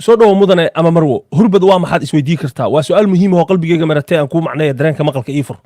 Soo dhowo, mudane ama marwo. Hurbad waa maxaad isweydii kartaa? Waa su-aal muhiim oo qalbigayga maratay aan kuu macneeya. Dareenka maqalka ii fur.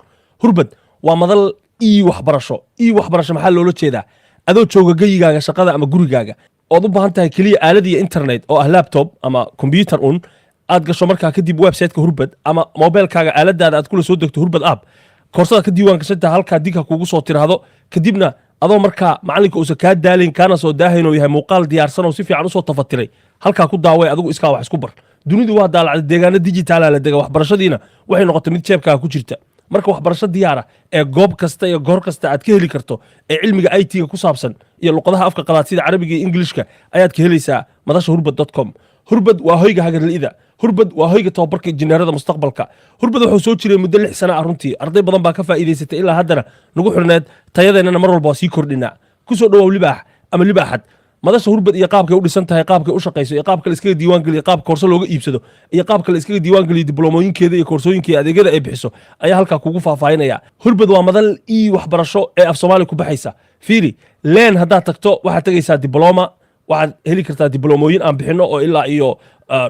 Hurbad waa madal ii waxbarasho. Ii waxbarasho maxaa loola jeedaa? Adoo jooga geyigaaga, shaqada ama gurigaaga, ood u baahan tahay keliya aalad iyo internet oo ah laptop ama computer un aad gasho, markaa kadib websiteka Hurbad ama mobilkaaga aaladaada aad kula soo degto Hurbad app, koorsadaad ka diiwaan gashantaha halkaa dinka kuugu soo tiraahdo. Kadibna adoo markaa macalinka uusan kaa daalayn, kaana soo daahayn, oo yahay muuqaal diyaarsan oo si fiican usoo tafatiray, halkaa ku daaway, adigu iskaa wax isku bar. Dunidu waa daalacday, deegaano dijitaala la dega, waxbarashadiina waxay noqotay mid jeebkaaga ku jirta. Marka waxbarasho diyaara ee goob kasta iyo goor kasta aad ka heli karto ee cilmiga IT-ga ku saabsan iyo luqadaha afka qalaad sida Carabiga iyo Ingilishka ayaad ka helaysaa madasha hurbad.com. Hurbad waa hoyga hagarli'ida. Hurbad waa hoyga tababarka injineerada mustaqbalka. Hurbad wuxuu soo jiray muddo 6 sana ah. Runtii arday badan baa ka faa'iidaysatay, ilaa haddana nagu xirneed, tayadeennana mar walba waa sii kordhinaa. Kusoo dhawow, libaax ama libaaxad, madasha Hurbad iyo qaabkay u dhisan tahay, qaabkay u shaqayso iyo qaabka la iskaga diiwaan geliyo, qaabka koorso looga iibsado iyo qaabka la iskaga diiwaan geliyo, dibloomooyinkeeda iyo koorsooyinka iyo adeegyada ay bixiso ayaa halkaa kugu faahfaahinaya. Hurbad waa madal ii waxbarasho ee af Soomaali ku baxaysa. Fiiri, leen haddaad tagto, waxaad tegaysaa dibloma, waxaad heli kartaa dibloomooyin aan bixino oo ilaa iyo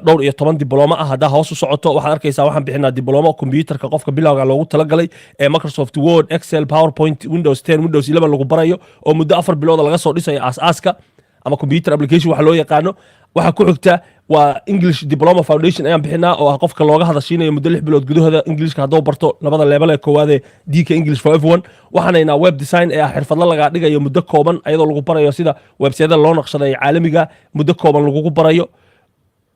dhowr iyo toban diblooma ah. Haddaa hoos u socoto, waxaad arkaysaa waxaan bixinaa diblomo kombyuutarka qofka bilowga loogu talagalay ee Microsoft Word, Excel, PowerPoint, Windows 10, Windows 11 lagu barayo oo muddo 4 bilooda laga soo dhisayo aas-aaska ama computer application waxa loo yaqaano. Waxaa ku xigta waa English Diploma Foundation ayaan bixinaa, oo ah qofka looga hadashiinayo muddo 6 bilood gudahooda Englishka hadduu barto labada level ee koowaad ee DK English for Everyone. Waxaan haynaa web design ee ah xirfadla lagaa dhigayo muddo kooban, ayadoo lagu barayo sida websiteda loo naqshadeeyo caalamiga, muddo kooban lagugu barayo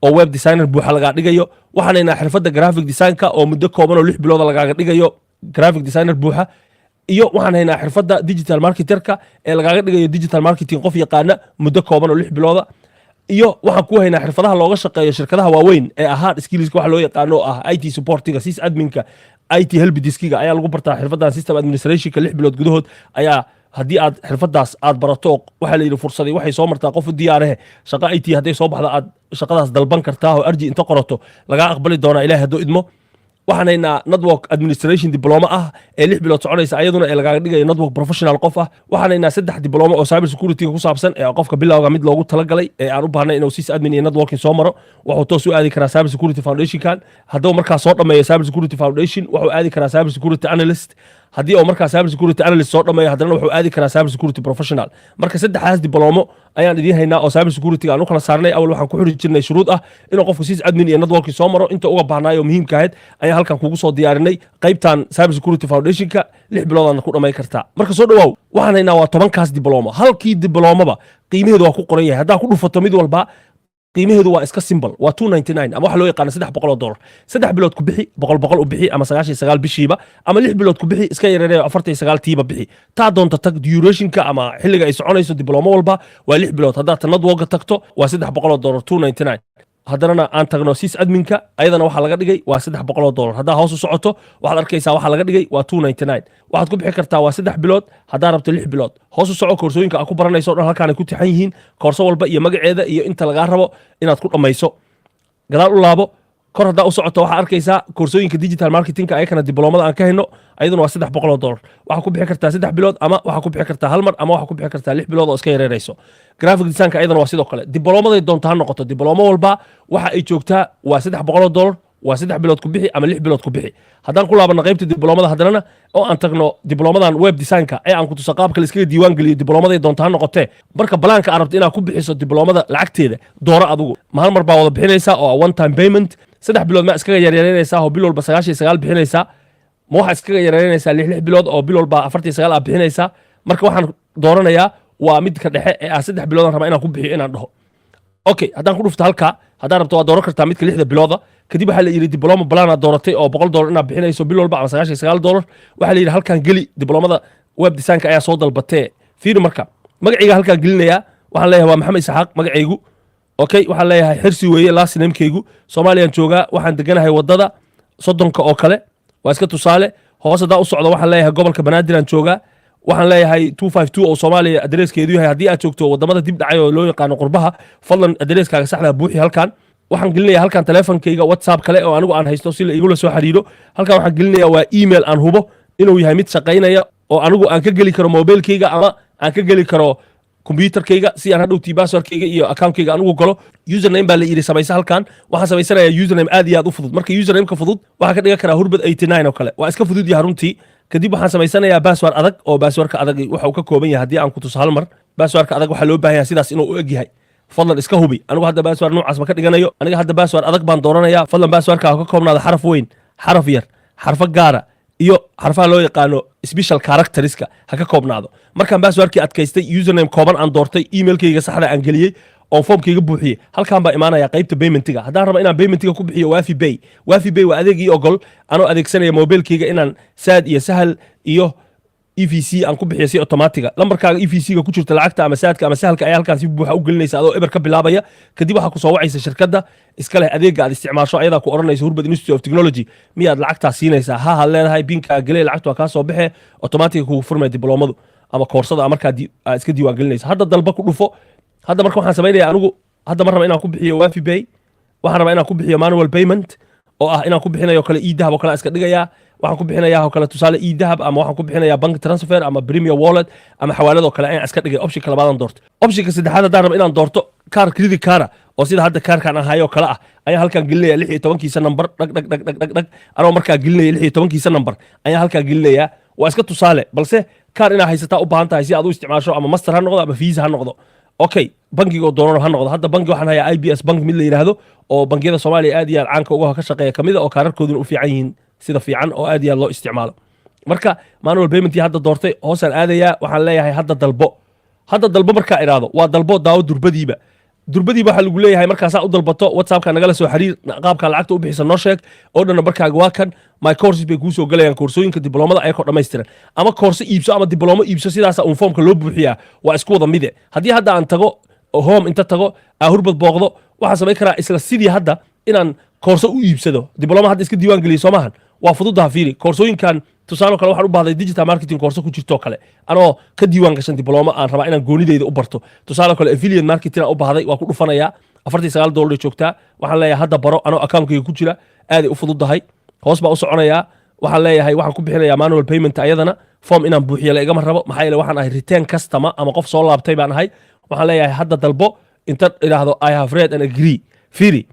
oo web designer buuxa lagaa dhigayo. Waxaan haynaa xirfadda graphic designka oo muddo kooban oo 6 bilooda lagaaga dhigayo graphic designer buuxa. Iyo waxaan haynaa xirfadda digital marketerka ee lagaaga dhigayo digital marketing qof yaqaana muddo kooban oo 6 bilooda. Iyo waxaan ku haynaa xirfadaha looga shaqeeyo shirkadaha waaweyn ee ahaa skillska waxa loo yaqaano oo ah IT supportiga, sys adminka, IT helpdeskiga ayaa lagu bartaa xirfadan system administrationka. 6 bilood gudahood ayaa haddii aad xirfadaas aad barato, waxaa la yidhi fursadii waxay soo martaa qof u diyaarahe. Shaqo IT hadday soo baxda, aad shaqadaas dalban kartaa oo arji inta qorato lagaa aqbali doonaa, Ilahi hadduu idmo. Waxaan haynaa network administration diploma ah ee 6 bilood soconaysa ayaduna, ee lagaaga dhigayo network professional qof ah. Waxaan haynaa saddex diploma oo cyber security ku saabsan ee qofka bilowga mid loogu talagalay ee aan u baahnay inuu sys admin iyo networking soo maro. Wuxuu toos u aadi karaa cyber security foundationkan. Hadduu markaa soo dhammeeyo cyber security foundation, wuxuu aadi karaa cyber security analyst. Haddii uu markaa cyber security analyst soo dhammeeyo, haddana wuxuu aadi karaa cyber security professional. Marka saddexdaas diblomo ayaan idiin haynaa oo cyber security aan u kala saarnay. Awal waxaan ku xiri jirnay shuruud ah inuu qofku sys admin iyo networking soo maro. Inta uga baahnaay oo muhiimka ahayd ayaan halkan kugu soo diyaarinay. Qaybtan cyber security foundationka 6 biloodaadna ku dhammayn kartaa. Marka soo dhawaaw. Waxaan haynaa waa 10-kaas diblomo. Halkii diblomaba qiimaheedu waa ku qoran yahay. Haddaa ku dhufato mid walba, qiimaheedu waa iska simple, waa 299 ama waxa loo yaqaano $300. 3 bilood ku bixi, boqol boqol u bixi ama 99 bishiiba, ama 6 bilood ku bixi, iska yareereeyo, 49 tiiba bixi. Taa doonta tag. Durationka ama xilliga ay soconayso diblomo walba waa 6 bilood. Haddaad ta networka tagto, waa $300, 299. Haddanana aan tagno sys adminka, ayadana waxaa laga dhigay waa $300. Haddaa hoos u socoto, waxaad arkaysaa waxaa laga dhigay waa 299. Waxaad ku bixi kartaa waa 3 bilood, haddaa rabto 6 bilood. Hoos u soco. Koorsooyinka aad ku baranayso o dhan halkaanay ku tixan yihiin, koorso walba iyo magaceeda iyo inta lagaa rabo inaad ku dhammayso. Gadaal u laabo. Kor haddaa u socoto, waxaa arkaysaa koorsooyinka digital marketingka, ayakana dibloomada aan ka hayno, ayaduna waa $300. Waxaa ku bixi kartaa 3 bilood ama waxaa ku bixi kartaa hal mar ama waxaa ku bixi kartaa 6 bilood oo iska yareerayso. Graphic designka ayadana waa sidoo kale. Diblomaday doonto ha noqoto, diblomo walba waxa ay joogtaa waa $300, waa 3 bilood ku bixi ama 6 bilood ku bixi. Haddaan ku laabano qaybta dibloomada haddanana oo aan tagno diblomadan web designka ee aan ku tuso qaabka la iskaga diiwaan geliyo, diblomaday doonto ha noqotee. Marka balaanka aad rabto inaad ku bixiso dibloomada lacagteeda dooro adigu. Ma hal mar baa wada bixinaysaa oo one time payment? 3 bilood ma iskaga yaryareynaysaa oo bil walba 99 bixinaysaa? Ma waxaa iskaga yareynaysaa 6 bilood oo bil walba 49 aad bixinaysaa? Marka waxaan dooranayaa waa midka dhexe ee ah 3 bilood aan rabaa inaan ku bixiyo inaan dhaho okay. Haddaan ku dhufto halkaa, haddaan rabto waa dooran kartaa midka 6-da bilooda. Kadib waxaa la yidhi diploma plan aad dooratay oo $100 inaad bixinayso bil walba ama $99. Waxaa la yidhi halkaan geli, diplomada web designka ayaa soo dalbatee. Fiiri, marka magacayga halkaan gelinayaa. Waxaan leeyahay waa Maxamed Isxaaq magacaygu. Okay, waxaan leeyahay Xirsi weeye last namekaygu. Soomaaliyaan joogaa, waxaan deganahay wadada 30-ka oo kale, waa iska tusaale. Hoos haddaa u socdo, waxaan leeyahay gobolka Banaadir aan joogaa. Waxaan leeyahay 252 oo Soomaaliya adereeskeedu yahay. Haddii aad joogto wadamada dib dhacay oo loo yaqaano qurbaha, fadlan adereeskaaga saxdaa buuxi halkan. Waxaan gelinaya halkan telefonkayga WhatsApp kale oo anigu aan haysto si la igula soo xiriiro. Halkan waxaan gelinaya waa email aan hubo inuu yahay mid shaqaynaya oo anigu aan ka geli karo mobilkayga ama aan ka geli karo. Computerkayga si aan hadhowtii passwordkayga iyo accountkayga aan ugu galo. Username baa la yidhi samaysa. Halkan waxaan samaysanayaa username aad iyo aad u fudud. Marka usernameka fudud waxaan ka dhigan karaa Hurbad 89 oo kale. Waa iska fudud yahay runtii. Kadib waxaan samaysanayaa password adag, oo passwordka adag waxa uu ka kooban yahay, haddii aan ku tuso hal mar, passwordka adag waxaa loo baahan yahay sidaas inuu u eg yahay. Fadlan iska hubi. Anigu hadda password noocaas ma ka dhiganayo. Aniga hadda password adag baan dooranayaa. Fadlan passwordka ha ka koobnaada xaraf weyn, xaraf yar, xarfo gaara iyo xarfaha loo yaqaano special characteriska ha ka koobnaado. Markaan passwordkii adkaystay, username kooban aan doortay, emailkayga saxda aan geliyey oo foomkayga buuxiyey, halkaan baa imaanaya qaybta paymentiga. Haddaan rabo inaan paymentiga ku bixiyo Waafi Pay, Waafi Pay waa adeeg ii ogol anoo adeegsanaya mobilkayga inaan Zaad iyo Sahal iyo EVC aan ku bixiyo si automatic ah. Lambarkaaga EVC ga ku jirta lacagta ama Zaadka ama Sahalka ayaa halkaan si buuxa u gelinaysa adoo eber ka bilaabaya. Kadib waxaa ku soo wacaysa shirkadda iska leh adeegga aad isticmaasho. Ayadaa ku odhanaysa, "Hurbad Institute of Technology miyaad lacagtaa siinaysaa?" Ha had leedahay, PIN-kaa gelee, lacagtu waa kaa soo baxee, automatic kugu furmaya dibloomadu ama koorsada markaa aad iska diiwaan gelinaysa. Hadda dalba ku dhufo. Hadda marka waxaan samaynaya, anigu hadda ma raba inaan ku bixiyo Waafi Pay. Waxaan rabaa inaan ku bixiyo manual payment, oo ah inaan ku bixinayo kale eDahab oo kale iska dhigayaa. Waxaan ku bixinayaa oo kale tusaale eDahab, ama waxaan ku bixinayaa bank transfer ama Premier Wallet ama xawaalad oo kale ayaan iska dhigay. Optionka labaadaan doorto. Optionka saddexaad, haddaan rabo inaan doorto kaar credit card, oo sida hadda kaarkaan aan hayo oo kale ah, ayaan halkaan gelinaya 16-kiisa number, dhag dhag dhag dhag dhag dhag. Anoo markaa gelinaya 16-kiisa number ayaan halkaan gelinayaa. Waa iska tusaale, balse kaar inaad haysataa u baahan tahay si aad u isticmaasho, ama Master ha noqdo ama Visa ha noqdo. Okay, bankiga oo doonano ha noqdo. Hadda banki waxaan hayaa IBS Bank mid la yidhaahdo, oo bangiyada Soomaaliya aad iyo aad caanka uga ka shaqeeya kamid a, oo kaararkooduna u fiican yihiin sida fiican oo aad iyo aad loo isticmaalo. Marka manual paymentii hadda doortay, hoosaan aadayaa. Waxaan leeyahay hadda dalbo. Hadda dalbo markaa idhaahdo, waa dalbo daawo. Durbadiiba waxaa lagu leeyahay, markaasaa u dalbato, WhatsAppka nagala soo xiriir, qaabka lacagta u bixisa noo sheeg oo dhanna. Markaaga waa kan, my courses bay kuu soo gelayaan, koorsooyinka dibloomada ayakoo dhammaystiran. Ama koorso iibso ama diblomo iibso, sidaasa uun foomka loo buuxiyaa, waa isku wada mide. Haddii hadda aan tago home, inta tago aa Hurbad booqdo, waxaan samayn karaa isla sidii hadda inaan koorso u iibsado. Dibloma hadda iska diiwaan geliyo, soo maahan? Waa fududaha. Fiiri koorsooyinkan. Tusaale kale, waxaan u baahday digital marketing koorso ku jirto kale, anoo ka diiwaan gashan diblooma aan rabaa inaan goonideyda u barto. Tusaale kale, affiliate marketing aan u baahday, waa ku dhufanayaa. $49 joogtaa. Waxaan leeyahay hadda baro, anoo accountkayga ku jira. Aaday u fududahay. Hoos baa u soconayaa. Waxaan leeyahay waxaan ku bixinayaa manual payment. Ayadana form inaan buuxiyo la igama rabo, maxaa yeele waxaan ahay return customer ama qof soo laabtay baan ahay. Waxaan leeyahay hadda dalbo. Inta idhaahdo "I have read and agree", fiiri,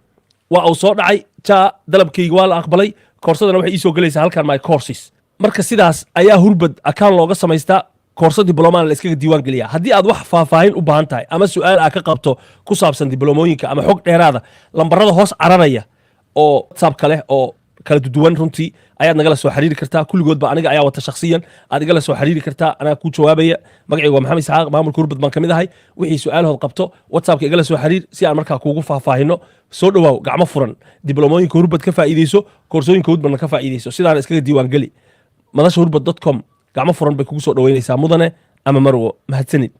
waa uu soo dhacay. Ja, dalabkayga waa la aqbalay. Koorsadana waxay ii soo gelaysaa halkan, my courses. Marka sidaas ayaa Hurbad account looga samaystaa, koorso diblomana la iskaga diiwaan geliyaa. Haddii aad wax faahfaahin u baahan tahay ama su'aal aad ka qabto ku saabsan diblomooyinka ama xog dheeraada, lambarada hoos cararaya oo WhatsAppka leh oo kala duwan runtii ayaad nagala soo xiriiri kartaa. Kulligoodba aniga ayaa wata, shakhsiyan aad igala soo xiriiri kartaa, anaa kuu jawaabaya. Magacayga waa Maxamed Isxaaq, maamulka Hurbad baan ka mid ahay. Wixii su-aalahood qabto, WhatsAppka igala soo xiriir si aan markaa kuugu faahfaahino. Soo dhowaaw, gacmo furan. Diblomooyinka Hurbad ka faa'iideyso, koorsooyinka Hurbadna ka faa'iideyso, sidaana iskaga diiwaan geli. Madasha hurbad.com gacmo furan bay kugu soo dhoweynaysaa, mudane ama marwo. Mahadsanid.